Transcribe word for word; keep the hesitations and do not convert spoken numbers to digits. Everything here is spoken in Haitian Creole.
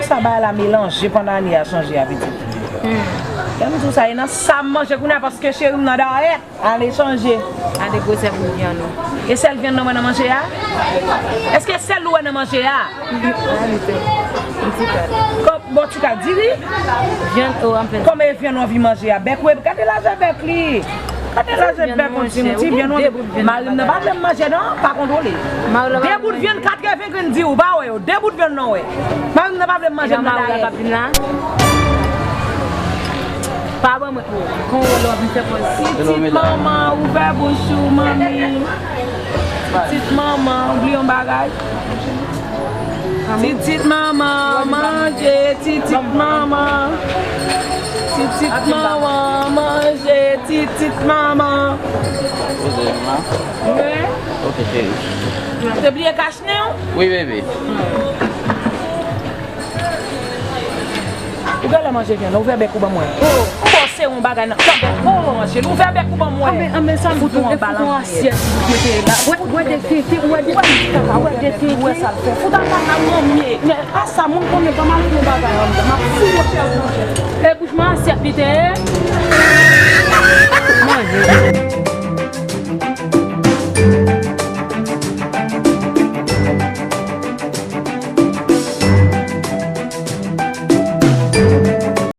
Sa bagay la melanje pandan ane a chanje a pitit. Lè m di w sa, e nan sa m manje kounye a paske cheri m nan dayèt. Ale chanje. Ale gwosè bout vyann ou. E sèl vyann nan wè nan manje a? Èske sèl ou wè nan manje a? Kòm bon ti kal diri? Vyann ou anpil. Kòm e vyann ou anvi manje a? Bèk ou e gade lajè bèk li. Gade lajè bèk ou ti mouti vyann ou anvi. Mari m nan pa vle m manje non, pa kontwole. De bout vyann katreven grenn di ou pa wè yo. De bout vyann nan wè. Mari m nan pa vle m manje m nan dayèt. Pa ban mwen. Kon wè lè w ap fè pòz. Pitit manman, ouvè bouch ou, manmi. Pitit manman, ou bliye yon bagay? Pitit manman, manje, pitit manman. Pitit manman, manje, pitit manman. Poze nou la. Wi. Ok, cheri. Te bliye kach nen w? Wi, bebe. Ou genlè manje vyann, ouvè bèk ou ban mwen. Oh, ou bon se yon bagay nan. Ouvè bèk ou ban mwen. Anben, anben, sa m fout ou anba lanmè. Asyèt pou mete la. Wè, wè de tenten, wè de tenten, wè de tenten. Wè sa l fè. Fout anba la manmye. Men a sa, moun konnen pa mal fè yon bagay anndan. M ap fout yon chèz manje. E bouch mwen asyèt li te ye. Manje.